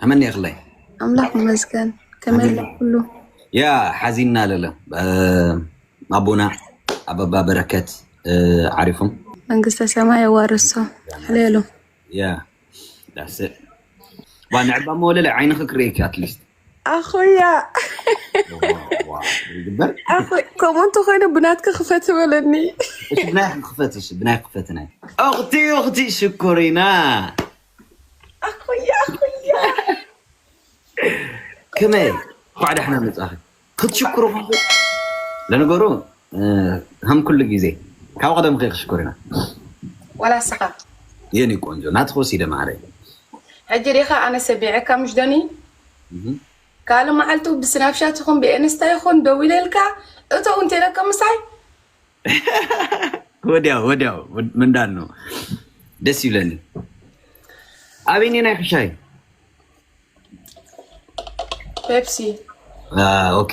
ከመይ እኒኤኽለይ? ኣምላኽ ይመስገን። ከመይ ኣሎ ኩሉ? ያ ሓዚና ለለ ኣቦና ኣበባ በረከት ዓሪፎም። መንግስተ ሰማይ የዋርሶ። ሕለሉ። ያ ዳስ ዋ ንዕባ መወለለ ዓይንኺ ክርእየኪ ኣትሊስት ኣኹያ ግበር ኣኹ- ከምኡ እንተኮይኑ ብናትኪ ክፈት በለኒ። እሺ ብናይ ክፈት እሺ ብናይ ክፈት ናይ ኦኽቲ ኦኽቲ ሽኮሪና ኣኹያ ኣኹያ ከመይ እንኳዕ ዳሕና መጻኺ ክትሽክሩ ከ ለነገሩ ከም ኩሉ ግዜ ካብ ቀደም ከ ክሽኮሪና ዋላ ስኻ የኔ ቆንጆ ናትኺ ወሲደ ማዕረ ሕጂ ዲኻ ኣነ ሰቢዐካ ምሽ ደኒ ካልእ መዓልቱ ብስናፕሻት ይኹን ብኤንስታ ይኹን ደዊለልካ እቶ እውን ተለካ ምሳይ ወዲያው ወዲያው ምንዳን ነው ደስ ይብለኒ ኣበይኔ ናይ ክሻይ ፔፕሲ ኦኬ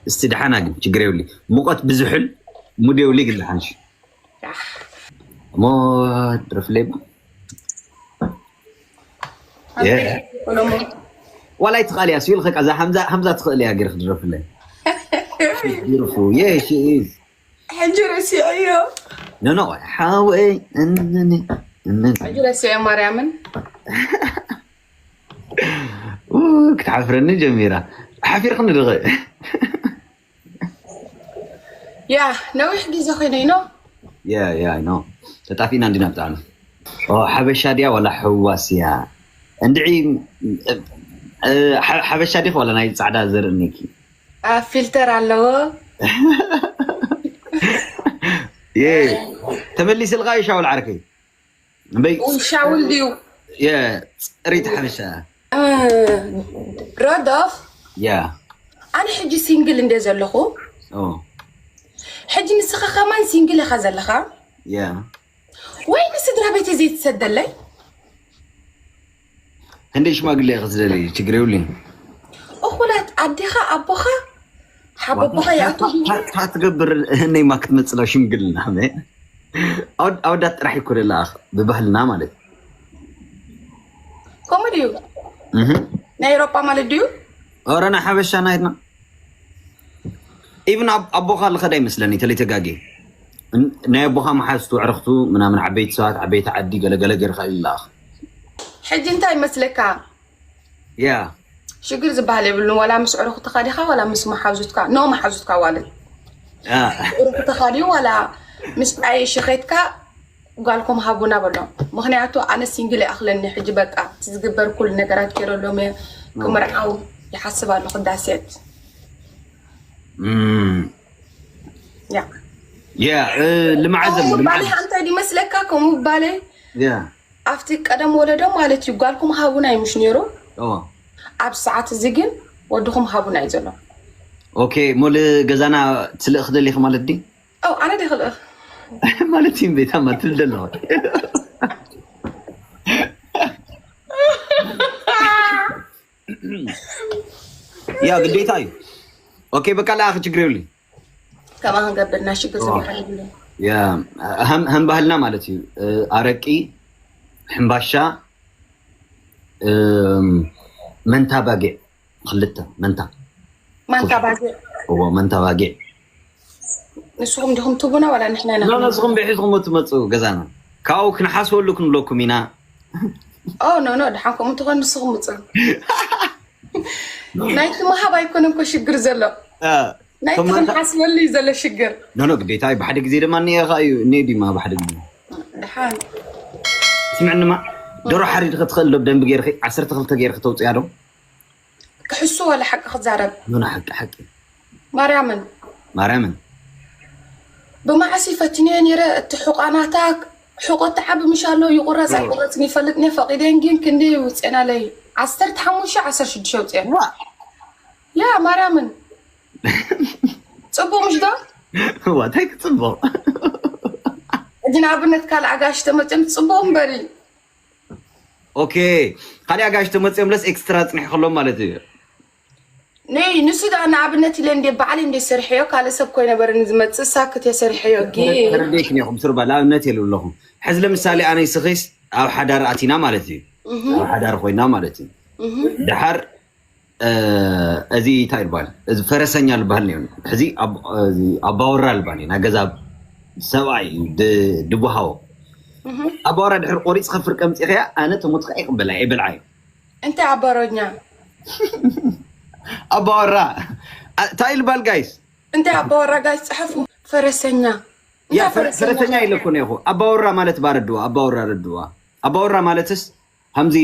እስቲ ደሓና ግን ችግር የብሊ ሙቀት ብዙሕል ሙድ የብሊ ግን ደሓንሽ እሞ ድረፍለይ ዋላይ ትኽእል እያ ስቢል ከቃ እዛ ሃምዛ ትኽእል እያ ገይርክ ድረፍለይ ቢሩፉ የሽ ኢዝ ሕጂ ረሲዐዮ ኖኖ ሓወይ እንን እንን ሕጂ ረሲዐ ማርያምን ክትሓፍረኒ ጀሚራ ሓፊርክኒ ድኸ ያ ነዊሕ ግዜ ኮይነ ኢኖ ያ ያ ኖ ተጣፊና እንዲና ብጣዕሚ ሓበሻ ድያ ዋላ ሕዋስ እያ እንድዒ ሓበሻ ዲኽ ዋላ ናይ ፃዕዳ ዘርእኒኪ ፊልተር ኣለዎ ተመሊስልካ እዩ ሻውል ዓርከይ እምበይ ሻውል ድዩ ፅሪት ሓበሻ ሮዶፍ ያ ኣነ ሕጂ ሲንግል እንደ ዘለኹ ሕጂ ንስኻ ከማን ሲንግል ኢኻ ዘለኻ ያ ወይ ንስድራ ቤተይ ዘይትሰደለይ ክንደይ ሽማግለ ኢኺ ትደልይ ችግር የብሉን እኹላት ኣዴኻ ኣቦኻ ሓቦቦኻ ይኣትዉ ታ ትገብር ህነይማ ክትመፅላ ሽምግልና ኣወዳት ጥራሕ ይኮነ ለኣኽ ብባህልና ማለት ከምኡ ድዩ ናይ ኤሮጳ ማለት ድዩ ኦረና ሓበሻ ናይትና ኢቭን ኣቦኻ ልኸዳ ይመስለኒ ተለይተጋጌ ናይ ኣቦኻ መሓዝቱ ዕርኽቱ ምናምን ዓበይቲ ሰባት ዓበይቲ ዓዲ ገለገለ ገይርካ ኢሉ ለኣኽ ሕጂ እንታይ ይመስለካ ያ ሽግር ዝበሃል የብሉን ዋላ ምስ ዕርኽትኻ ዲኻ ዋላ ምስ መሓዙትካ ኖ መሓዙትካ ዋለ ያ ዕርኽትኻ ድዩ ዋላ ምስ ዓየ ሽኼትካ ጓልኩም ሃቡና በሎ ምክንያቱ ኣነ ሲንግል ይኣኽለኒ ሕጂ በቃ እቲ ዝግበር ኩሉ ነገራት ገይረሎም እየ ክምርዓው ይሓስብ ኣለኹ ዳሴት እም፣ ያ ያ እ፣ ልምዓት ዘሎ ባሌ ልምዓት እንታይ ድመስለካ ከምኡ ባሌ ያ ኣብቲ ቀደም ወለዶ ማለት እዩ ጓልኩም ሃቡና እዩ ምሽ ነይሩ ኦ ኣብ ሰዓት እዚ ግን ወድኹም ሃቡና እዩ ዘሎ ኦኬ ሞል ገዛና ትልእኽ ደሊኽ ማለት ድዩ ኦ ኣነ ደ ክልእኽ ማለት እዩ ቤታማ ትብል ዘለኹ ያ ግዴታ እዩ ኦኬ በቃ ለኣኽ ችግር የብሉ ከማ ክንገብር እና ሽግር ዝበሃል የብሉን ያ ከም ባህልና ማለት እዩ ኣረቂ ሕምባሻ መንታ ባጊዕ ክልተ መንታ ማንካ ባጊዕ እዎ መንታ ባጊዕ ንስኹም ዲኹም ትቡና ዋላ ንሕና ኢና ኖ ንስኹም ብሒዝኹም ትመፁ ገዛና ካብኡ ክንሓስበሉ ክንብለኩም ኢና ኦ ኖ ኖ ድሓን ከምኡ ትኾን ንስኹም ምፁ ናይቲ ምሃብ ኣይኮነ እኮ ሽግር ዘሎ ናይቲ ክንሓስበሉ እዩ ዘሎ ሽግር ኖ ኖ ግዴታ እዩ ብሓደ ግዜ ድማ እኒኤ ከዓ እዩ እኒኤ ዲማ ብሓደ ግዜ ድሓን ስምዕንማ ደሮ ሓሪድ ክትኽእል ዶ ብደንቢ ገይርኺ ዓሰርተ ክልተ ገይርኺ ተውፅያ ዶ ክሕሱ ዋላ ሓቂ ክዛረብ ኖ ኖ ሓቂ ሓቂ ማርያምን ማርያምን ብመዓስ ይፈትንዮ ነይረ እቲ ሕቋናታ ሕቆ ተዓቢ ምሽ ኣሎ ይቁረፅ ኣይቁረፅን ይፈልጥኒ ፈቂደን ግን ክንደይ ውፅኤናለይ ዓሰርተ ሓሙሽተ ዓሰርተ ሽዱሽተ ውፅኤን ዋ ያ ማርያምን ፅቡቅ ምሽ ዶ ዋ እንታይ ክፅቡቅ ሕጂ ንኣብነት ካልእ ኣጋሽ ተመፅኦም ፅቡቅ እምበሪ ኦኬ ካልእ ኣጋሽ ተመፅኦም ለስ ኤክስትራ ፅኒሕ ከሎም ማለት እዩ ነይ ንሱ ዳ ንኣብነት ኢለ እንደ ባዕለይ እንደ ሰርሐዮ ካልእ ሰብ ኮይነ በረኒ ዝመፅእ ሳክት የሰርሐዮ ጊ ተረዴክን ኢኹም ስርባ ንኣብነት የሉ ኣለኹ ሕዚ ለምሳሌ ኣነይ ስኺስ ኣብ ሓዳር ኣቲና ማለት እዩ ኣብ ሓዳር ኮይና ማለት እዩ ድሓር እዚ እንታይ ይባል? እዚ ፈረሰኛ ዝበሃል ነይሩ። ሕዚ ኣባወራ ዝበሃል እዩ። ናይ ገዛ ሰብኣይ እዩ። ድቡሃዎ ኣባወራ ድሕሪ ቆሪፅ ከፍር ቀምፂ ከያ ኣነ ተሞትካ ይቅበላ ይበልዓ እዩ። እንታይ ኣባወራኛ? ኣባወራ እንታይ ይልባል ጋይስ? እንታይ ኣባወራ ጋይስ? ፀሐፉ። ፈረሰኛ። ያ ፈረሰኛ ኢለ እኮ ነው። ኣባወራ ማለት ባረድዋ ኣባወራ ረድዋ ኣባወራ ማለትስ ከምዚ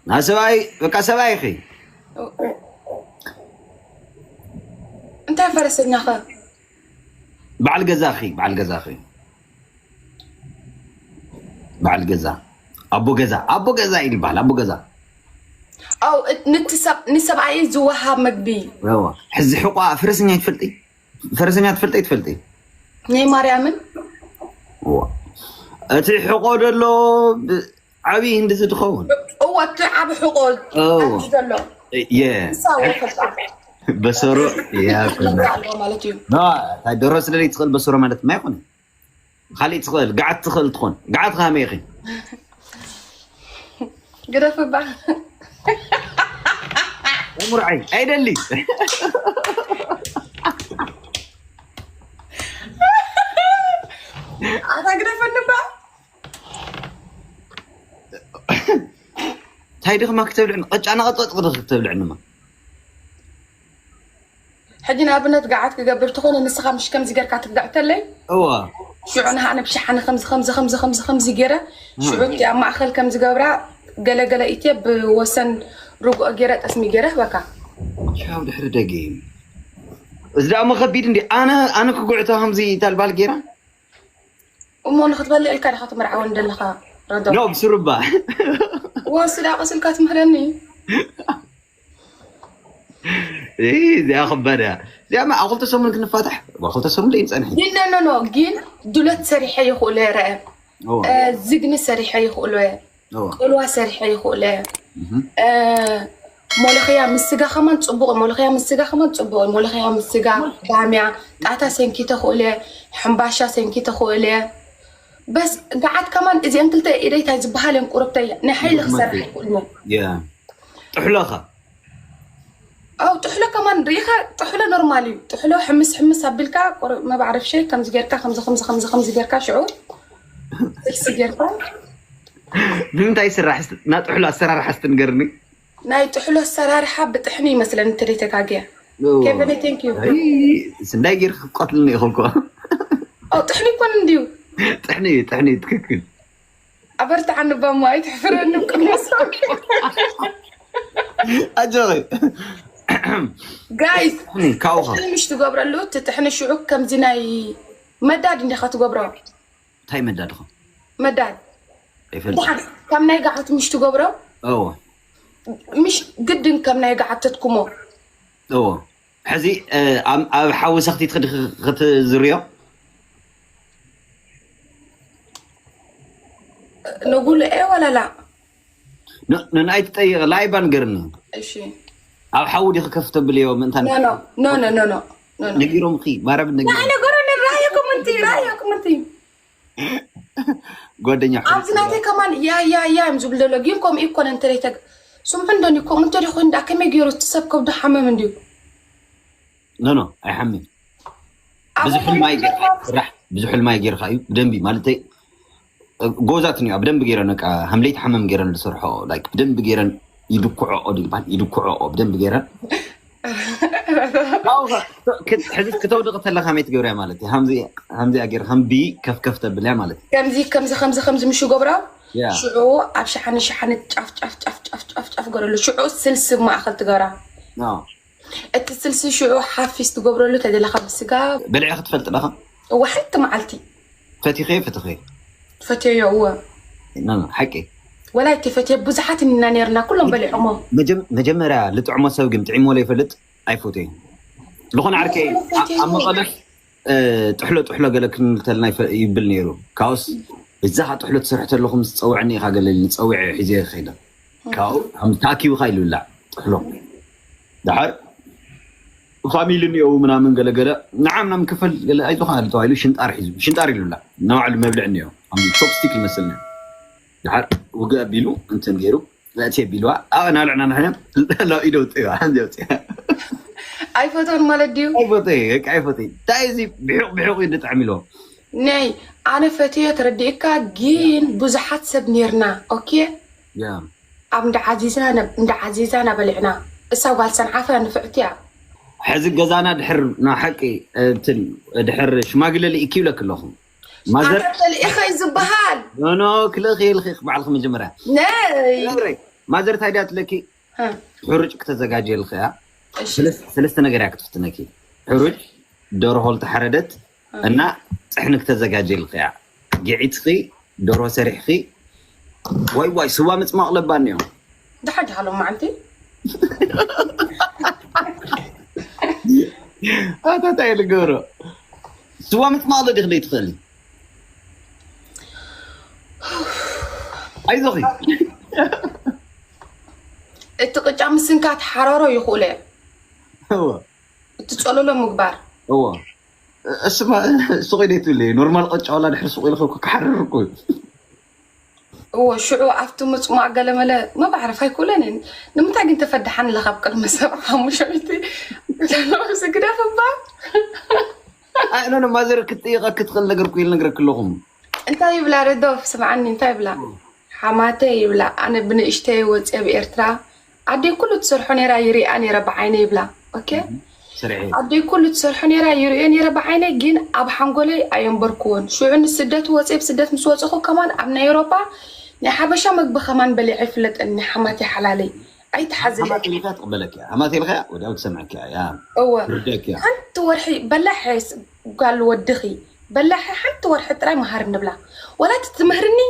ና ሰብኣይ በቃ ሰብኣይ ኸ እንታይ ፈረሰኛ ኸ? በዓል ገዛ ኸ በዓል ገዛ ኸ በዓል ገዛ ኣቦ ገዛ ኣቦ ገዛ ይልባል ኣቦ ገዛ ኣው ንሰብኣይ ዝወሃብ መግቢ ሕዚ ሕቋ ፈረሰኛ ይትፈልጢ ፈረሰኛ ትፈልጠ ይትፈልጠ ናይ ማርያምን እቲ ሕቆ ደሎ ዓብዪ ህንዲ ዝድኸውን እወ እቲ ዓብ ሕቆ ዘሎ በሰሮ ማለት እዩ ደሮ ስለለ ትኽእል በሰሮ ማለት ማ ይኮነ ካሊእ ትኽእል ጋዓት ትኽእል ትኾን ጋዓት ካመይ ኢኺ ግደፍባ ሙርዓይ ኣይደሊ ኣታ ግደፈንባ እንታይ ድኽማ ክተብልዕኒ ቀጫ ናቐጠጥ ክትብልዕንማ ሕጂ ንኣብነት ገዓት ክገብር ትኾነ ንስኻ ምሽ ከምዚ ጌርካ ትግዳዕ ተለይ እዋ ሽዑ ንሃነ ብሸሓኒ ከምዚ ከምዚ ከምዚ ከምዚ ከምዚ ገይረ ሽዑ እቲ ኣብ ማእኸል ከምዚ ገብራ ገለገለ ኢትየ ብወሰን ርጉኦ ገይረ ጠስሚ ገይረ ህበካ ሻው ድሕሪ ደጊም እዚ ደኣ መኸቢድ እንዲ ኣነ ኣነ ክጉዕቶ ከምዚ ተልባል ገይራ እሞ ንክትበልዕ ኢልካ ዲኻ ትምርዓወን ዘለኻ ረዶ ኖ ብስሩባ ወስዳ ቀስልካ ትምህረኒ እዚኣ ክበዳ እዚኣ ኣብ ክልተ ሰሙን ክንፋታሕ ኣብ ክልተ ሰሙን ደይ ንፀንሒ ግን ኖ ኖ ግን ድሎት ሰሪሐ ይኽእሎ የረአ ዝግኒ ሰሪሐ ይኽእሎ እየ ቅልዋ ሰሪሐ ይኽእሎ እየ ሞለኽያ ምስ ስጋ ከማን ፅቡቅ ሞለኽያ ምስ ስጋ ከማን ፅቡቅ ሞለኽያ ምስ ስጋ ባምያ ጣታ ሰንኪ ተኽእሎ እየ ሕምባሻ ሰንኪ ተኽእሎ እየ በስ ገዓት ከማን እዚአን ክልተ ኢደይታይ ዝበሃል እየን ቁርብተይ ናይ ሓይሊ ክሰርሕ ይኽእልሞ ጥሕሎኻ ኣው ጥሕሎ ከማን ርኢኻ ጥሕሎ ኖርማል እዩ ጥሕሎ ሕምስ ሕምስ ኣቢልካ መባዕረፍሸ ከምዚ ጌርካ ከምዚ ከምዚ ከምዚ ከምዚ ጌርካ ሽዑ ስልሲ ጌርካ ብምንታይ ይስራሕ ና ጥሕሎ ኣሰራርሓ ስትንገርኒ ናይ ጥሕሎ ኣሰራርሓ ብጥሕኒ ይመስለኒ እንተ ተጋግየ ኬቨነ ቴንክ ዩ ስንዳይ ጌርካ ክትቀትልኒ ኢኹም እኮ ኦ ጥሕኒ ይኮን እንድዩ ጥሕኒ እዩ ጥሕኒ እዩ ትክክል ኣበርትዓኒ ባሞ ኣይትሕፍረኒ ቅድሚ ሰብ ኣጆኺ ጋይስ ካብኡኻ ምሽ ትገብረሉ ትጥሕኒ ሽዑ ከምዚ ናይ መዳድ እንዲኻ ትገብሮ እንታይ መዳድኹ መዳድ ኣይፈልጥ ከም ናይ ገዓት ምሽ ትገብሮ እዎ ምሽ ግድን ከም ናይ ገዓት ተትኩሞ እዎ ሕዚ ኣብ ሓዊ ሰኽቲት ክትዝርዮ ንጉሉ ኤ ወላላ ንኣይ ትጠይቕ ላይባ ንገርኒ እሺ ኣብ ሓዊ ዲኺ ከፍ ተብልዮ ምእንታ ኖ ኖ ኖ ኖ ነጊሮምኺ ማረብ ነጊሮም ነገሩ ንራዮ ኮመንቲ ራዮ ኮመንቲ ጓደኛ ኣብዚ ናተይ ከማን ያ ያ ያ እዮም ዝብል ዘሎ ግን ከምኡ ይኮነ እንተደይተግ ስምዑ እንዶ ኮም እንተደ ኮይኑ ዳ ከመይ ገይሩ እቲ ሰብ ከብዱ ሓመም እንድዩ ኖ ኖ ኣይሓምን ብዙሕ ማይ ጌርካ ስራሕ ብዙሕ ማይ ጌርካ እዩ ብደንቢ ማለተይ ጎዛት ኒዋ ብደንቢ ገይረን በቃ ሃምለይቲ ሓመም ገይረን ዝሰርሖ ላይክ ብደንቢ ገይረን ይድኩዖኦ ድልባል ይድኩዖኦ ብደንቢ ገይረን ሕዚ ክተውድቕ ተለካ መይ ትገብርያ ማለት እዩ ሃምዚኣ ገይር ሃምቢ ከፍከፍ ተብልያ ማለት እዩ ከምዚ ከምዚ ከምዚ ከምዚ ምሽ ገብራ ያ ሽዑ ኣብ ሸሓኒ ሸሓኒ ጫፍ ጫፍ ጫፍ ጫፍ ጫፍ ጫፍ ገረሉ ሽዑ ስልሲ ማእኸል ትገብራ ኖ እቲ ስልሲ ሽዑ ሓፊስ ትገብረሉ ተደለኻ ብስጋ በሊዐ ክትፈልጥ ደኻ እወ ሓንቲ መዓልቲ ፈቲኸዮ ፈትኸዮ ፈትየዮ እወ ኖ ሓቂ ወላ ይተፈትየ ብዙሓት ኢና ነርና ኩሎም በሊዖሞ መጀመርያ ልጥዕሞ ሰብ ግን ጥዒሞ ለይፈልጥ ኣይፈትዮ ዝኾነ ዓርከይ ኣብ መቐለስ ጥሕሎ ጥሕሎ ገለ ክንተልና ይብል ነይሩ ካውስ እዛ ካ ጥሕሎ ትሰርሕ ተለኹም ዝፀውዐኒ ኢኻ ገለ ዝፀውዐ ሒዘ ከይደ ካብኡ ከም ተኣኪብካ ኢሉ ይብላዕ ጥሕሎ ድሓር ፋሚሊ እኒኦ ምናምን ገለገለ ንዓ ምናምን ክፈል ገለ ኣይዞኻ ተባሂሉ ሽንጣር ሒዙ ሽንጣር ኢሉ ይብላዕ ንባዕሉ መብልዕ እኒኦ ቾፕስቲክ ይመስል ድሓር ውግእ ኣቢሉ እንትን ገይሩ መእትየ ቢልዋ ኣብኣ ናልዕና ንሕና ላው ኢደ ውፅእዋ ሓንቲ ውፅያ ኣይፈቶን ማለት ድዩ? ኣይፎተይ በቃ ኣይፎተይ እንታይ እዚ ብሑቕ ብሑቕ እዩ ድጥዕም ኢልዎ ነይ ኣነ ፈትዮ ተረዲእካ ግን ብዙሓት ሰብ ነርና ኦኬ ያ ኣብ እንዳ ዓዚዛ ነብ- እንዳ ዓዚዛ ናበልዕና እሳ ጓል ሰንዓፈ ንፍዕቲ እያ ሕዚ ገዛና ድሕር ንሓቂ እንትን ድሕር ሽማግለ ልኢኪ ይብለክ ኣለኹ ማዘር ኣተልኢኸ እዩ ዝበሃል ኖኖ ክልእኺ ኢልኺ ባዕልኺ መጀመርያ ነይ ማዘር እንታይ ድያ ትለኪ እ፣ ሕሩጭ ክተዘጋጀልኺ እያ እሺ ሰለስተ ነገር እያ ክትፍትነኪ ሕሩጭ ደርሆ ልተሓረደት እና ፅሕኒ ክተዘጋጀልኺ እያ ጌዒትኺ ደርሆ ሰሪሕኺ ዋይ ዋይ ስዋ ምፅማቕ ለባኒ እዮም ድሓጅ ሃሎ መዓልቲ ኣታ እንታይ ልገብሮ ስዋ ምፅማቕ ዶ ዲኽለይ ትኽእሊ ኣይዞኺ እቲ ቅጫ ምስንካት ሓረሮ ይኽእሎ እየ እወ እቲ ፀለሎ ምግባር እወ እስማ ሱቕ ኢለ ትብለ ኖርማል ቅጫ ዋላ ድሕሪ ሱቕ ኢልኺ እኮ ክሓርር እኮ እዩ እዎ ሽዑ ኣብቲ ምፅማቕ ገለመለ መባዕረፍ ኣይክእሎን እየ ንምንታይ ግን ተፈድሓኒ ለኻብ ቅድሚ ሰብዓ ሓሙሽተ ዘለውዚ ግደፍ እባ ኣይ ኖ ማዘር ክትጥይቐ ክትኽእል ነገር እኮ ኢል ነግረክ ኣለኹም እንታይ ይብላ ረዶፍ ስምዓኒ እንታይ ይብላ ሓማተ ይብላ ኣነ ብንእሽተይ ወፅየ ብኤርትራ ኣደይ ኩሉ ትሰርሖ ነይራ ይሪኣ ነይረ ብዓይነ ይብላ ኦኬ ስርዒ ኣደይ ኩሉ ትሰርሖ ነይራ ይሪኦ ነይረ ብዓይነይ ግን ኣብ ሓንጎለይ ኣየንበርክዎን ሽዑ ንስደት ወፅየ ብስደት ምስ ወፅኹ ከማን ኣብ ናይ ኤውሮጳ ናይ ሓበሻ መግቢ ከማን በሊዐ ይፍለጠኒ ሓማተይ ሓላለይ ኣይትሓዝለ ኣማት ኢልካ ትቕበለክ እያ ኣማት ኢልካ ወዲያው ትሰምዐክ እያ ያ እወ ትርደክ እያ ሓንቲ ወርሒ በላሕ ስ- ጓል ወድኺ በላሕ ሓንቲ ወርሒ ጥራይ መሃር ንብላ ወላ እቲ ትምህርኒ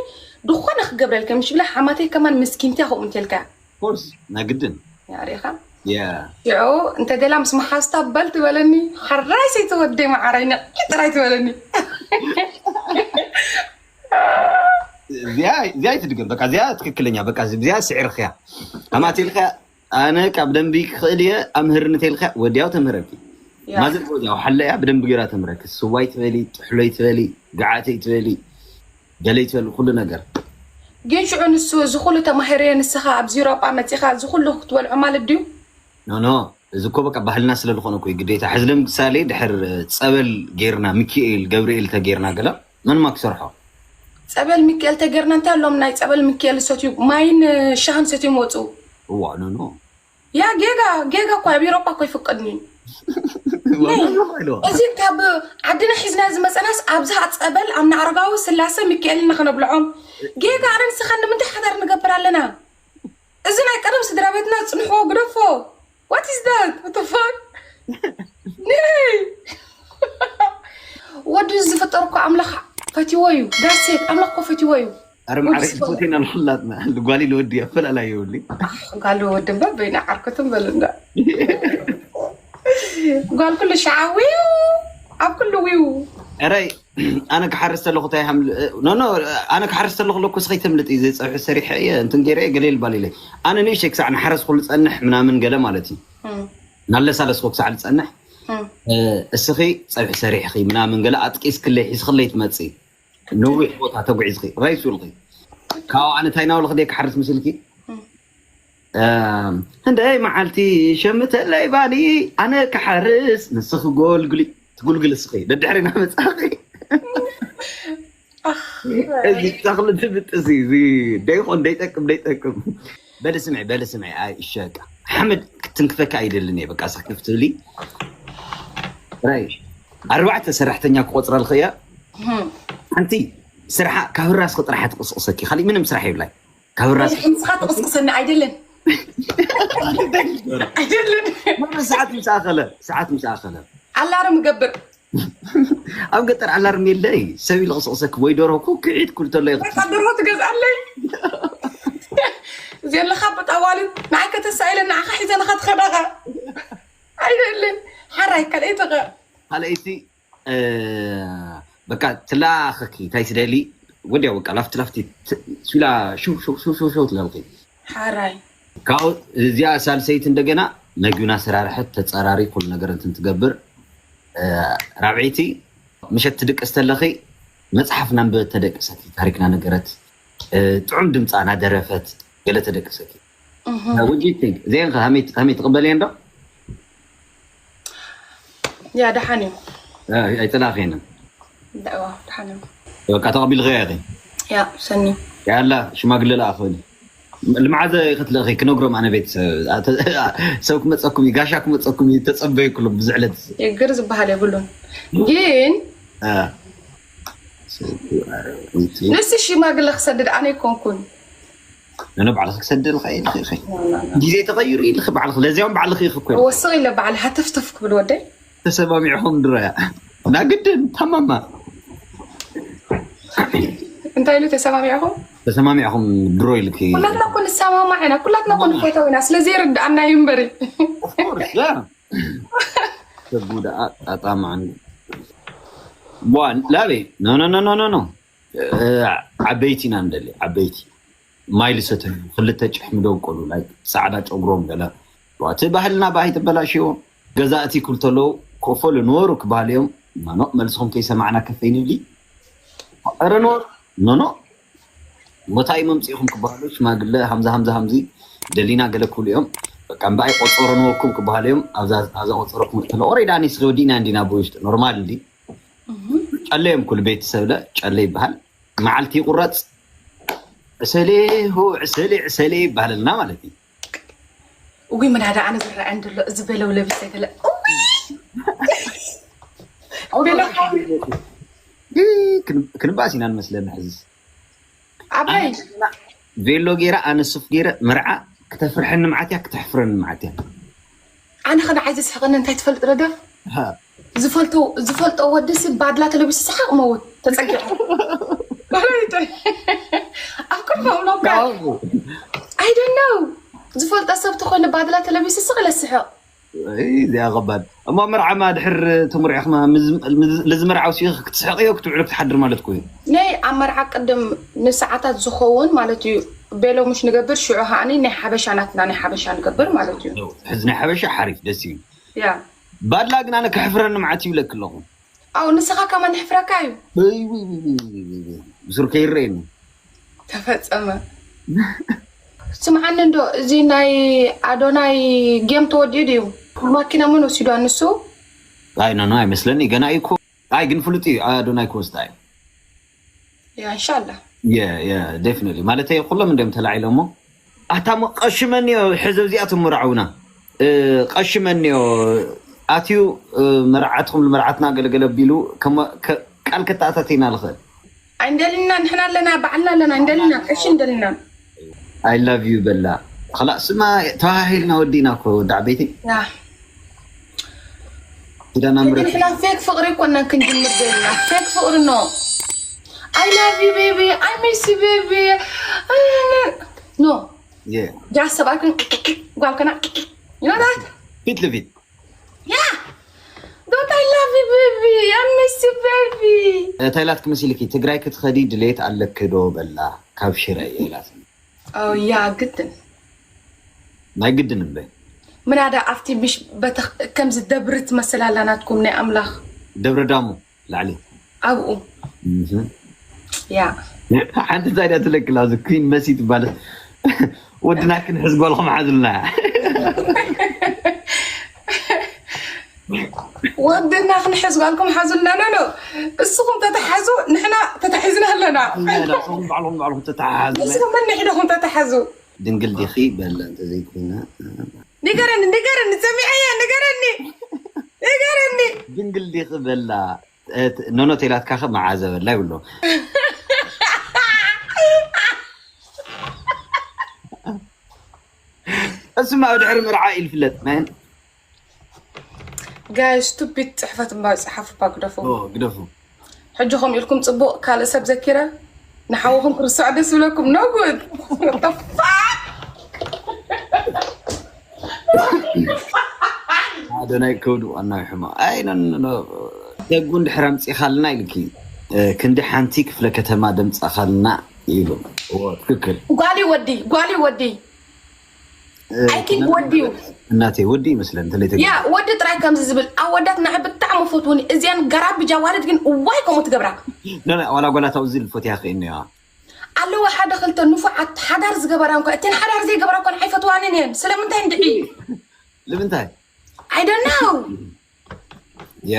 ዝኾነ ክገብረልከ ምሽ ብላ ሓማተይ ከማን ምስኪንቲ ከምኡ እንተልካ ኮርስ ናይ ግድን ያሪኻ ያ ሽዑ እንተ ደላ ምስ መሓዝታ በል ትበለኒ ሓራይ ሰይተወደይ መዓራይ ንዕሊ ጥራይ ትበለኒ እዚኣ እዚኣ ኣይትድገም በቃ እዚኣ ትክክለኛ በቃ እዚኣ ስዒርክያ ኣማት ኢልካ ኣነ ካብ ደንቢ ክኽእል እየ ኣምህርኒ ተልካ ወዲያው ተምህረኪ ያ። ማዘር ወዲያው ሓለያ ብደንቢ ገይራ ተምህረኪ ስዋይ ትበሊ ጥሕሎይ ትበሊ ገዓተይ ትበሊ ገለይ ትበሊ ኩሉ ነገር ግን ሽዑ ንሱ እዚ ኩሉ ተማሂረዮ ንስኻ ኣብዚ ዩሮጳ መፂኻ እዚ ኩሉ ክትበልዖ ማለት ድዩ ኖ ኖ እዚ እኮ በቃ ባህልና ስለ ዝኾነ እኮ እዩ ግዴታ ሕዚ ለምሳሌ ድሕር ፀበል ጌርና ሚካኤል ገብርኤል ተጌርና ገለ መንማ ክሰርሖ ፀበል ሚካኤል ተጌርና እንታይ ኣሎም ናይ ፀበል ሚካኤል ዝሰትዩ ማይን ሻህን ሰትዮም ወፁ እዋ ኖ ኖ ያ ጌጋ ጌጋ እኳ ኣብ ኤውሮጳ እኮ ይፍቀድኒ እዋ ኖ ኖ ኢልዋ እዚ ካብ ዓድና ሒዝና ዝመፀናስ ኣብዛ ፀበል ኣብ ንኣረጋዊ ስላሰ ሚካኤል ኢና ከነብልዖም ጌጋ ኣነ ንስኻ ንምንታይ ሓዳር ንገብር ኣለና እዚ ናይ ቀደም ስድራ ቤትና ፅንሕዎ ግደፎ what is that what the fuck ነይ ወዲ ዝፈጠርኩ ኣምላኽ ፈትዎ እዩ ዳሴት ኣምላኽ ኮ ፈትዎ እዩ ኣረ ማዕረ ፎቴና ንኩላትና ልጓሊ ልወዲ ኣፈላላይ የብሉ ጋሉ ወዲ እምበር በይና ዓርኩት እምበል እንዳ ጓል ኩሉ ሸዓዊው ኣብ ኩሉ ዊው እረይ ኣነ ክሓርስ ተለኹ እንታይ ሃም ኖ ኖ ኣነ ክሓርስ ተለኹ ለኩ ስኸይ ተምልጥ እዩ ዘይፀብሒ ሰሪሐ እየ እንትን ገይረ እየ ገለ ይልባል ኢለ ኣነ ንእሽተይ ክሳዕ ንሓረስ ኩሉ ፀንሕ ምናምን ገለ ማለት እዩ እም፣ ናለሳለስኩ ክሳዕ ዝፀንሕ እም። እ፣ እስኺ ፀብሒ ሰሪሕኺ ምናምን ገለ ኣጥቂስክለይ ሒዝክለይ ትመፅእ ነዊሕ ቦታ ተጉዒዝኺ ራይሱ ኢልኺ ካብኡ ኣነ እንታይ ናውልኺ ደይ ክሓርስ ምስልኪ እም፣ እንደይ መዓልቲ ሸምተለይ ባኒ ኣነ ክሓርስ ንስኺ ጎልጉሊ ትጉልግል እስኺ ደድሕሪ ናመፃኺ ኣኽ፣ እዚ ተኽሊ ትብጥሲ እዚ ደይኮን ደይጠቅም ደይጠቅም በለ ስምዒ በለ ስምዒ ኣይ እሸቃ ሓመድ ክትንክፈካ ኣይደልን እየ በቃ ስክፍ ትብሊ ራይ ኣርባዕተ ሰራሕተኛ ክቆፅረልክ እያ እም፣ ሓንቲ ስርሓ ካብ ራስኪ ጥራሕ ትቅስቅሰኪ ካሊእ ምንም ስራሕ የብላይ ካብ ራስ ንስኻ ትቕስቅሰኒ ኣይደልን ኣይደልን ሰዓት ምስ ኣኸለ ሰዓት ምስ ኣኸለ ኣላርም ገብር ኣብ ገጠር ኣላርም የለይ ሰብ ኢሉ ቅስቅሰኪ ወይ ደርሆ ኩክዒት ኩል ተሎ በቃ ደርሆ ትገዝኣለይ ዘለኻ ብጣዋልን ንዓይ ከተሳኢለ ንዓኻ ሒዘ ንኸትኸዳኻ ኣይደልን ሓራይ ካልኣይተኸ ካልኣይቲ በቃ ትላኸኪ እንታይ ትደሊ ወዲያ በቃ ላፍቲ ላፍቲ ስላ ሽው ሽው ሽው ሽው ሽው ትለልኪ ሓራይ ካብኡ እዚኣ ሳልሰይቲ እንደገና መግብና ሰራርሐት ተፀራሪ ኩሉ ነገር እንትን ትገብር ራብዐይቲ ምሸት ትድቅስ ተለኺ መፅሓፍ ናንበበት ተደቅሰት ታሪክና ነገረት ጥዑም ድምፃ ናደረፈት ገለ ተደቅሰኪ። What do you think? እዚአን ከ ሃመይ ሃመይ ትቕበልየን ዶ? ያ ደሓን እዩ። ኣይጥላኸንን። ደዋ ደሓን እዩ። በቃ ተቐቢልኸያ ኢኺ። ያ ሰኒ ያላ ሽማግለ ለኣኽኒ። ልምዓዘ ክትልእኺ ክነግሮም ኣነ ቤተሰብ ሰብ ክመፀኩም እዩ ጋሻ ክመፀኩም እዩ ተፀበዩ ኩሎም ብዙ ዕለት ይግር ዝበሃል የብሉን። ግን ንስ ሽማግለ ክሰድድ ኣነ ይኮንኩን ነነ ባዕልኺ ክሰድልካ ኢልኺ ኢኺ ግዜ ተቐይሩ ኢልኺ ባዕልኺ ለዚያውን ባዕልኺ ኢኺ እኮ ኢልኺ። ወስቕ ኢለ ባዕል ሃተፍተፍ ክብል ወደይ ተሰማሚዕኹም ድሮያ ናግድን ታማማ እንታይ ኢሉ ተሰማሚዕኹም ተሰማሚዕኹም ድሮ ኢልኪ ኩላትና እኮ ንሰማማዕ ኢና ኩላትና እኮ ንፈተው ኢና ስለዚ ይርድኣና እዩ እምበሪ Of course, yeah. ተጉዳ ኣጣማን ዋን ላቤ no no no no no no ዓበይቲ ኢና ንደሊ ዓበይቲ ማይ ልሰተዩ ክልተ ጭሕሚ ደው ቆሉ ላይ ፃዕዳ ጨጉሮም ገለ እቲ ባህልና ባይ ተበላሽዎ ገዛእቲ ክብል ተለዉ ኮፈሉ ንወሩ ክበሃል እዮም ማኖ መልስኹም ከይሰማዕና ከፈይ ንብሊ ኧረ ንወሩ ኖኖ ቦታ እዩ መምፅኢኹም ክበሃሉ ሽማግለ ሃምዚ ሃምዚ ሃምዚ ደሊና ገለ ክብሉ እዮም በቃ እምበኣይ ቆፀሮ ንወኩም ክበሃሉ እዮም ኣብዛ ኣብዛ ቆፀሮ ክመፅእ ከሎ ኦሬዲ ኣነ ስኺ ወዲእና እንዲና ብውሽጢ ኖርማል እንዲ ጨለ እዮም ኩሉ ቤተሰብ ለ ጨለ ይበሃል መዓልቲ ይቁረፅ ዕሰሌ ሆ ዕሰሌ ዕሰሌ ይበሃለልና ማለት እዩ እጉይ ምናዳ ኣነ ዝረአ እንድሎ እዚ በለው ለቢሰ ገለ ክንባስ ኢና ንመስለና ሕዝስ ኣባይ ቬሎ ገይረ ኣነ ሱፍ ገይረ መርዓ ክተፍርሐኒ መዓት እያ ክተሕፍረኒ መዓት እያ ኣነ ከ ንዓይ ዘስሕቐኒ እንታይ ትፈልጥ ዶ ደፍ ዝፈልጦ ዝፈልጦ ወዲ ሲ ባድላ ተለቢሱ ሰሓቕ መውት ተፀጊዑ ኣብ ቅድሞም ኖካ ኣይደነው ዝፈልጦ ሰብ ተኾይኑ ባድላ ተለቢሱ ስቕ ኢለ ስሕቕ እዚኣ ከባድ እሞ መርዓማ ድሕር ትምርዕኽማ ልዝመርዓው ሲ ክትስሕቕዮ ክትውዕሉ ክትሓድር ማለት ኮዩ ናይ ኣብ መርዓ ቅድም ንሰዓታት ዝኸውን ማለት እዩ ቤሎ ምሽ ንገብር ሽዑ ሃኒ ናይ ሓበሻ ናትና ናይ ሓበሻ ንገብር ማለት እዩ ሕዚ ናይ ሓበሻ ሓሪፍ ደስ እዩ ያ ባድላ ግን ኣነ ከሕፍረኒ መዓት ይብለክ ኣለኹ ኣው ንስኻ ከማ ንሕፍረካ እዩ ብሱር ከይረየኒ ተፈፀመ ስምዓኒ እንዶ እዚ ናይ ኣዶናይ ጌም ተወዲኡ ድዩ ማኪና ምን ወሲዱ ኣንሱ ኣይ ኖ ኖ ኣይመስለኒ ገና እዩ እኮ ኣይ ግን ፍሉጥ እዩ ኣዶናይ ክወስዳ እዩ ያ እንሻላ የ የ ዴፍኒትሊ ማለተይ ኩሎም እንዲም ተላዒሎሞ ኣታ ቀሺ መን እዮ ሕዚ ኣብዚኣ ትምርዓውና ቀሺ መን እዮ ኣትዩ መርዓትኩም ንመርዓትና ገለገለ ኣቢሉ ቃል ከተኣታተና ዝኽእል ኣይንደልና ንሕና ኣለና ባዕልና ኣለና እንደልና ቀሺ እንደልና I love you በላ خلاص ስማ ተባሂልና ወዲና እኮ ወዲ ዓበይቲ ኪዳና ምረት ንሕና ፌክ ፍቅሪ እኮ እና ክንጅምር ዘለና ፌክ ፍቅሪ no I love you baby I miss you baby no ጃስ ሰብኣይክን ጓልከና ይኖታት ፊት ለፊት ያ don't I love you baby I miss you baby እንታይ ኢላትኪ መሲልኪ ትግራይ ክትኸዲ ድሌት ኣለኪ ዶ በላ ካብ ሽረ እየ ኢላትኒ ያ ግድን ናይ ግድን እምበ ምናዳ ኣብቲ ምሽ በተኽ ከምዚ ደብሪ ትመስል ኣላ ናትኩም ናይ ኣምላኽ ደብረ ዳሞ ላዕሊ ኣብኡ ያ ሓንቲ እንታይ ዳ ትለቅላ እዚ ኩን መሲ ትባል ወድና ክንሕዝ ጓልኩም ሓዝልና ወድና ክንሕዝ ጓልኩም ሓዙልና ኖ ኖ እስኹም ተተሓዙ ንሕና ተታሒዝና ኣለና ባዕሎም ባዕሎም ተተሓዙ ንስኹም ነንሕደኹም ተተሓዙ ድንግል ዲኺ በላ እንተዘይኮይና ንገረኒ ንገረኒ ሰሚዐያ ንገረኒ ንገረኒ ድንግል ዲኺ በላ ኖኖ ተይላትካ ከ መዓዘ በላ ይብሎ እስማ ኣብ ድሕሪ መርዓ ኢልፍለጥ ጋይ ስቱፒድ ፅሕፈት እምባ ፀሓፉ እባ ግደፉ ግደፉ ሕጂ ከምኡ ኢልኩም ፅቡቅ ካልእ ሰብ ዘኪረ ንሓውኹም ክርስዕ ደስ ዝብለኩም ነጉድ ሓደ ናይ ከብዱ ዋና ሕማ ኣይ ደጉ እንድሕር ኣምፂኻልና ኢልኪ ክንዲ ሓንቲ ክፍለ ከተማ ደምፃኻልና ኢሉ ትክክል ጓሊ ወዲ ጓሊ ወዲ I think ወዲ እዩ እናቴ ወዲ ይመስለን እንተለይ ተገ ያ ወዲ ጥራይ ከምዚ ዝብል ኣወዳት ንዓይ ብጣዕሚ ፈትውኒ እዚኣን ገራብጃ ዋልድ ግን እዋይ ከምኡ ትገብራ ኖ ኖ ዋላ ጓላት ኣብዚ ልፈትያ ክእኒ እያ ኣለዋ ሓደ ክልተ ንፉዓት ሓዳር ዝገበራ እንኳ፣ እተን ሓዳር ዘይገበራ እኳ ንዓይ ፈትዋንን እየን። ስለምንታይ እንድዒ? ንምንታይ? I don't know። ያ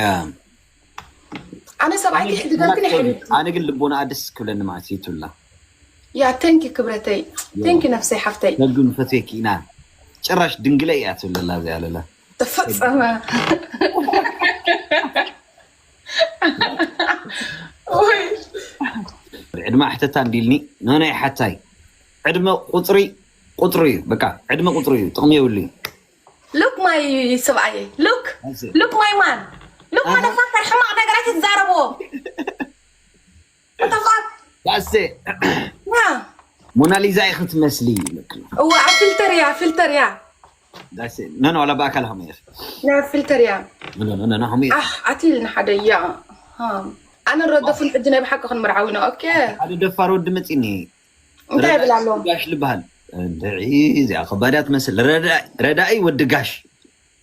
ኣነ ሰብኣይ ሕድገርክን ይሕል ኣነ ግን ልቦና ደስ ክብለኒ ማለት ይቱላ ያ። Thank you ክብረተይ፣ thank you ነፍሰይ ሓፍተይ። ነግን ፈትየኪ ኢና። ጭራሽ ድንግለ እያ ትብለላ እዚኣ ለላ ተፈጸመ። ወይ ዕድመ ኣሕተታ እንዲልኒ፣ ነናይ ሓታይ ዕድመ ቁፅሪ ቁፅሪ እዩ። በቃ ዕድመ ቁፅሪ እዩ፣ ጥቕሚ የብሉ እዩ። Look my ሰብኣየ፣ look look my man፣ look motherfucker። ሕማቕ ነገራት ትዛረብዎ። What the fuck? ዳሴ ያ ሞናሊዛ ኢኺ ትመስሊ ይብለክ። እዋ ኣብ ፊልተር እያ፣ ፊልተር እያ። ዳሴ ነን ዋላ ብኣካል ሃመ ኢኺ። ናብ ፊልተር እያ። ነን ነን ሃመ ኢኺ። ኣሕ ኣቲልና ሓደ እያ። ሃ። ኣነ ረደፉን ሕጂ ናይ ብሓቂ ክንምርዓው ኢና። ኦኬ። ሓደ ደፋር ወዲ መፂኒ። እንታይ ይብል ኣሎ? ጋሽ ልበሃል። እንድዒ እዚኣ ከባዳ ትመስል። ረዳኢ- ረዳኢ ወዲ ጋሽ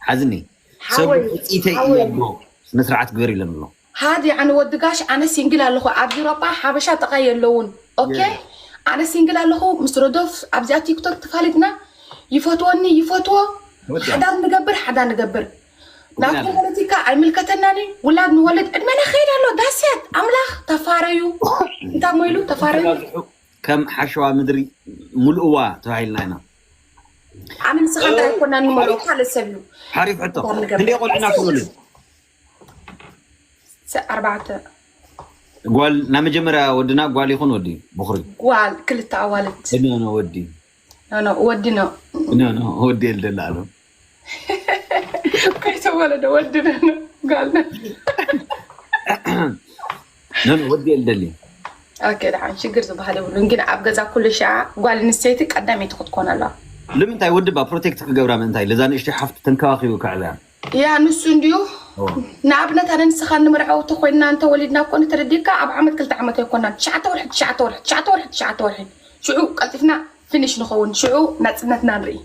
ሓዝኒ ሰብ ሓወይ፣ ውፅኢተይ ሓወይ። እያ ብሮ። ስነ ስርዓት ግበር ኢለን ኣሎ። ሃዲ ኣነ ወዲ ጋሽ ኣነ ሲንግል ኣለኹ ኣብ ዩሮጳ ሓበሻ ጥቓ የለውን። ኦኬ። ኣነ ሲንግል ኣለኹ ምስ ረዶፍ ኣብዚኣ ቲክቶክ ተፋሊጥና ይፈትወኒ ይፈትዎ። ወዲ ሓዳር ንገብር ሓዳር ንገብር ናትኩም ፖለቲካ ኣይምልከተናን እዩ። ውላድ ንወልድ ዕድመና ከይድ ኣሎ። ዳስያት ኣምላኽ ተፋረዩ። እንታይ ሞ ኢሉ ተፋረዩ። ከም ሓሸዋ ምድሪ ሙሉእዋ ተባሂልና ኢና። ኣነ ንስኻ እንታይ ኣይኮናን ንመልኦ ካልእ ሰብ እዩ። ሓሪፍ ሕቶ ዳር ንገብር። ክንደይ ቆልዑና ክንወልድ? ሰ- ኣርባዕተ ጓል ናይ መጀመርያ ወድና ጓል ይኹን ወዲ? ብኹሪ ጓል ክልተ ኣዋልድ። ኖ ኖ ወዲ ኖ ኖ ወዲ ኖ ኖ ኖ ወዲ የልደላ ኣሎ። ከይተወለደ ወዲ ኖ ኖ ጓል ኖ ኖ ኖ ወዲ የልደሊ። ኦኬ ደሓን ሽግር ዝበሃል የብሉን። ግን ኣብ ገዛ ኩሉ ሻዓ ጓል ኣንስተይቲ ቀዳመይቲ ክትኮን ኣለዋ። ንምንታይ ወዲ ባ ፕሮቴክት ክገብራ ምእንታይ ለዛ ንእሽተይ ሓፍቲ ተንከባኺቡ ከዕብያ? ያ ንሱ እንዲዩ። ንኣብነት ኣነ ንስኻ ንምርዓው ተኮይንና እንተወሊድና ኮነ ተረዲካ ኣብ ዓመት ክልተ ዓመት ኣይኮናን ትሽዓተ ወርሒ ትሽዓተ ወርሒ ትሽዓተ ወርሒ ትሽዓተ ወርሒ ሽዑ ቀልጢፍና ፊኒሽ ንኸውን ሽዑ ናፅነትና ንርኢ።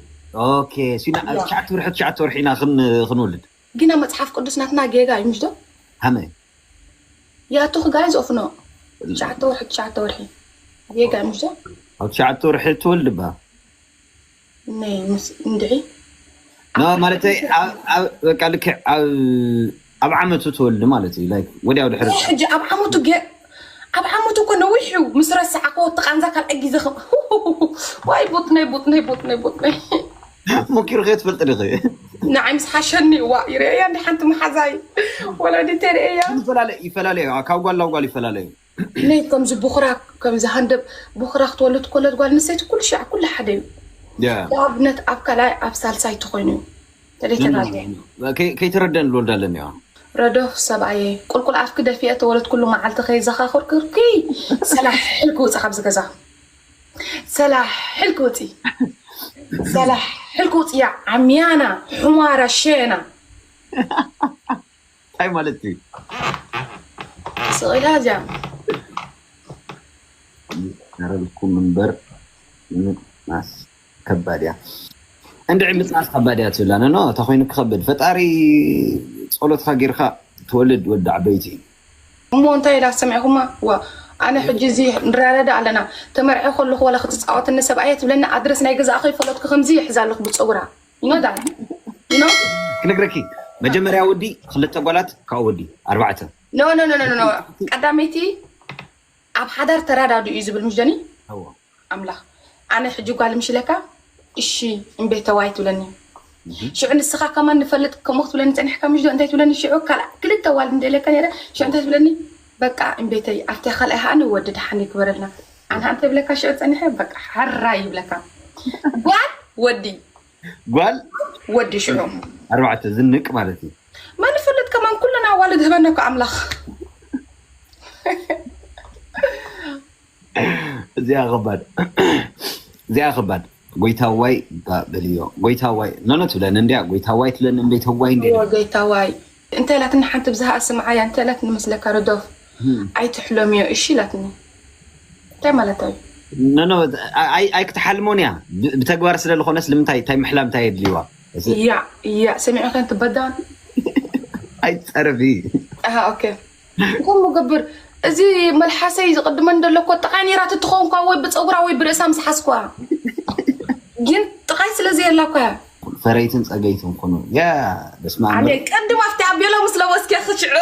ኦኬ ሲና ኣብ ትሽዓተ ወርሒ ትሽዓተ ወርሒ ኢና ክን- ክንወልድ። ግና መፅሓፍ ቅዱስ ናትና ጌጋ እዩ ምሽ ዶ? ሃመይ ያቱ ክጋይ ዝኦፍኖ ትሽዓተ ወርሒ ትሽዓተ ወርሒ ጌጋ እዩ ምሽ ዶ? ኣብ ትሽዓተ ወርሒ ትወልድ ባ ነይ ምስ እንድዒ ኖ ማለተይ ኣብ- ኣብ- በቃ ልክዕ ኣብ ኣብ ዓመቱ ትወልድ ማለት እዩ። ላይክ ወዲያው ድሕሪ ሕጂ ኣብ ዓመቱ ገ ኣብ ዓመቱ እኮ ነዊሕ እዩ ምስ ረሳዕኮ እቲ ቃንዛ ካልኣይ ግዜ ከም ዋይ ቡጥነይ ቡጥነይ ቡጥነይ ቡጥነይ ሞኪሩ ከ ትፈልጥ ዲኺ? ንዓይ ምስ ሓሸኒ ዋ ይርእያ እንዲ ሓንቲ መሓዛይ ወለዲተ ርእያ ይፈላለ ይፈላለዩ ካብ ጓል ናብ ጓል ይፈላለዩ። ነይ ከምዚ ብኹራ ከምዚ ሃንደብ ብኹራ ክትወልድ ኮለት ጓል ኣንስተይቲ ኩሉ ሻዕ ኩሉ ሓደ እዩ። ያ ንኣብነት ኣብ ካልኣይ ኣብ ሳልሳይ ተኮይኑ እዩ ተደይተናገ ከይ- ከይተረደን ዝወልዳ ኣለኒ ረዶፍ ሰብኣየ ቁልቁል ኣፍኪ ደፊአ ተወለት ኩሉ መዓልቲ ከይዘኻኽርክርኪ ሰላሕ ሕል ክውፅ ካብዚ ገዛ ሰላሕ ሕል ክውፅ ሰላሕ ሕል ክውፅ እያ ዓምያና ሑማራ ሸና እንታይ ማለት እዩ? ስቕ ኢላ እዚኣ ረብኩም እምበር ምጥናስ ከባድ እያ። እንድዒ ምጥናስ ከባድ እያ ትብላ ነኖ እታ ኮይኑ ክኸብድ ፈጣሪ ጸሎትካ ጌርካ ትወልድ ወዲ ዓበይቲ እዩ። እሞ እንታይ ኢላ ሰሚዕኩማ ዋ ኣነ ሕጂ እዚ ንራዳዳ ኣለና ተመርዐ ከለኹ ዋላ ክትፃወትኒ ሰብኣየ ትብለኒ ኣድረስ ናይ ገዛእ ከይፈለጥኩ ከምዚ ይሕዛ ኣለኹ ብፀጉራ ይኖዳ ይኖ ክነግረኪ መጀመርያ ወዲ ክልተ ጓላት ካብ ወዲ ኣርባዕተ ኖ ኖ ኖ ኖ ኖ ቀዳመይቲ ኣብ ሓዳር ተራዳዱ እዩ ዝብል ምሽ ዶኒ እዎ ኣምላኽ ኣነ ሕጂ ጓል ምሽ ኢለካ እሺ እምቤተዋይ ትብለኒ ሽዑ ንስኻ ከማን ንፈልጥ ከምኡ ክትብለኒ ፀኒሕካ ምሽ ዶ እንታይ ትብለኒ ሽዑ ካልእ ክልተ ዋል እንደለካ ነረ ሽዑ እንታይ ትብለኒ በቃ እምቤተይ ኣብቲ ካልኣይ ከዓ ንወዲ ደሓን ይግበረልና ኣነ እንታይ ብለካ ሽዑ ፀኒሐ በቃ ሓራ ይብለካ ጓል ወዲ ጓል ወዲ ሽዑ ኣርባዕተ ዝንቅ ማለት እዩ። መን ይፈልጥ ከማን ኩለን ኣዋልድ ህበና እኮ ኣምላኽ እዚኣ ከባድ እዚኣ ከባድ ጎይታዋይ ባ በልዮ ጎይታዋይ ኖኖ ትብለን እንዲያ ጎይታዋይ ትብለን እምበይተዋይ እንዲ እዎ ጎይታዋይ እንታይ ኢላትኒ ሓንቲ ብዝሃ ስምዓያ እንታይ ኢላትኒ መስለካ ረዶፍ ኣይትሕለምዮ እሺ ኢላትኒ እንታይ ማለት እዩ ኖኖ ኣይክትሓልሞን እያ ብ- ብተግባር ስለ ዝኾነስ ንምንታይ እንታይ ምሕላም እንታይ የድልይዋ እያ እያ ሰሚዑ ከን ትበዳን ኣይትፀርፊ ኣሃ ኦኬ ከምኡ ገብር እዚ መልሓሰይ ዝቕድመን ዘሎ እኮ ጥቓይ ነይራ ትትኸውን እኳ ወይ ብፀጉራ ወይ ብርእሳ ምስ ሓዝኳ። ግን ጥቓይ ስለ ዘየላ እኳ እያ። ፈረይትን ጸገይትን ኩኑ። ያ፣ በስመ ኣብ። ኣነ ቅድም ኣብቲ ኣብ ቤሎ ምስ ለበስኪ ክሽዑ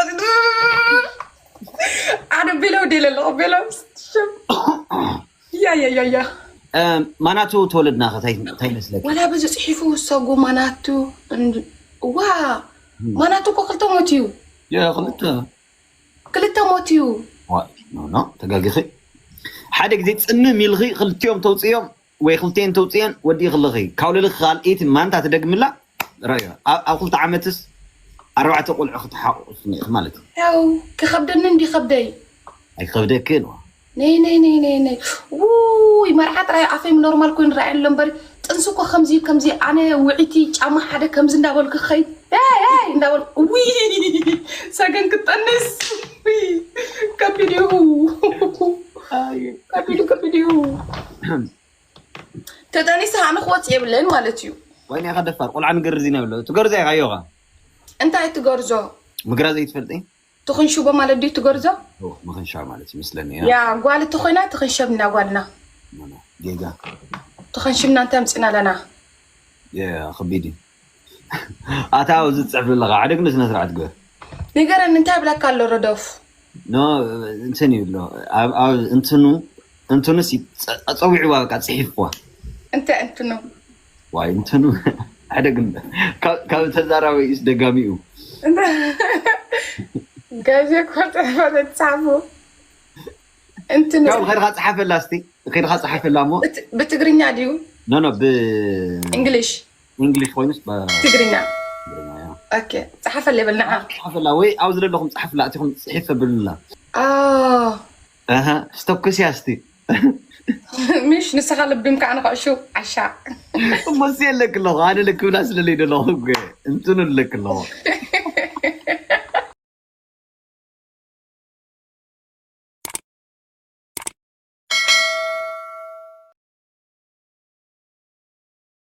ኣነ ቤሎ ደለ ኣለኹ። ቤሎ ሽም። ያ፣ ያ፣ ያ፣ ያ። እም፣ ማናቱ ተወለድና ከ ታይ፣ ታይ መስለኪ? ወላ በዚ ጽሒፉ ሰጉ ማናቱ እንድ-፣ ዋ፣ ማናቱ እኮ ክልተ ሞት እዩ። ያ፣ ክልተ። ክልተ ሞት እዩ። ዋ፣ ኖ፣ ኖ፣ ተጋጊኺ። ሓደ ግዜ ጽምም ኢልኺ ክልቲኦም ተውጽኦም ወይ ክልቲኤን ተውጽኤን ወዲእኺ ኣለኺ። ካብ ልልኺ ካልኣይቲ ማንታ ትደግምላ? ራዮ። ኣብ፣ ኣብ ክልተ ዓመትስ ኣርባዕተ ቆልዑ ክትሓቑፍኒ ኢኺ ማለት እዩ። ያው፣ ክኸብደኒ እንዲ ከብደይ። ኣይክኸብደክን ዋ። ነይ፣ ነይ፣ ነይ፣ ነይ፣ ነይ። ውይ፣ መርዓ ጥራይ ኣፈይ ኖርማል ኮይኑ ረኣየ ኣሎ እምበር፣ ጥንሲ እኮ ከምዚ፣ ከምዚ፣ ኣነ ውዕይቲ ጫማ ሓደ ከምዚ እንዳበልኩ ክኸይድ፣ ኤይ፣ ኤይ፣ እንዳበልኩ፣ ውይ፣ ሰገን ክትጠንስ፣ ውይ፣ ከቢድ እዩ። ኣይ። ከቢድ እዩ፣ ከቢድ እዩ። ተጠኒሰ ኣነ ክወፅእ የብለይን ማለት እዩ። ወይኔ፣ ኢኻ ደፋር፣ ቆልዓ ንገርዝ ኢና ብሎ። ትገርዝ ኢኻ፣ ኣዮኻ። እንታይ ትገርዞ? ምግራዝ ኣይትፈልጢ? ትኽንሽቦ ማለት ድዩ ትገርዞ? ኦ፣ ምኽንሻብ ማለት ይመስለኒ፣ ያ። ያ፣ ጓል እተኾይና ትኽንሸብና ጓልና። ኖ፣ ኖ፣ ጌጋ። ትኽንሽብና እንታይ ኣምጺና ኣለና? ያ፣ ከቢድ እዩ። ኣታ ኣብዚ ትጽሕፍ ዘለኻ፣ ሓደ ግን ስነ ስርዓት ግበር። ንገረኒ፣ እንታይ ይብለካ ኣሎ ረዶፍ? ኖ፣ እንትን ይብሎ። ኣብ፣ ኣብ እንትኑ፣ እንትኑስ ይጸ-፣ ጸዊዕዋ፣ በቃ፣ ጽሒፍዋ። እንታይ እንትኑ? ዋይ፣ እንትኑ፣ ሓደ ግን ካብ፣ ካብ ተዛራባይ ኢስ ደጋሚኡ። እንታይ? ገዜ እኮ ጽሕፈት ትጻሕፉ። እንትኑ። ያው፣ ኸይድኻ ጸሓፈላ እስቲ። ኸይድኻ ጸሓፈላ እሞ። ብት-፣ ብትግርኛ ድዩ? ኖ፣ ኖ፣ ብ-፣ እንግሊሽ። እንግሊሽ ኮይኑስ ብ-፣ ትግርኛ። ትግርኛ፣ ያ። ኦኬ፣ ጸሓፈላ ይበል ንዓ። ጸሓፈላ ወይ ኣብዚ ዘለኹም ጸሓፍላ፣ ኣቲኹም ጽሒፍ ኣብሉላ። ኦ። ኣሃ፣ ስተኩስያ እስቲ። ምሽ ንስኻ ልብም ከዓ ንኸዕሹ ዓሻ። እሞስ የለክ ኣለኹ፣ ኣነ ልክብላ ስለለይ ደለኹ እኮ። እንትኑ ኣለክ ኣለኹ።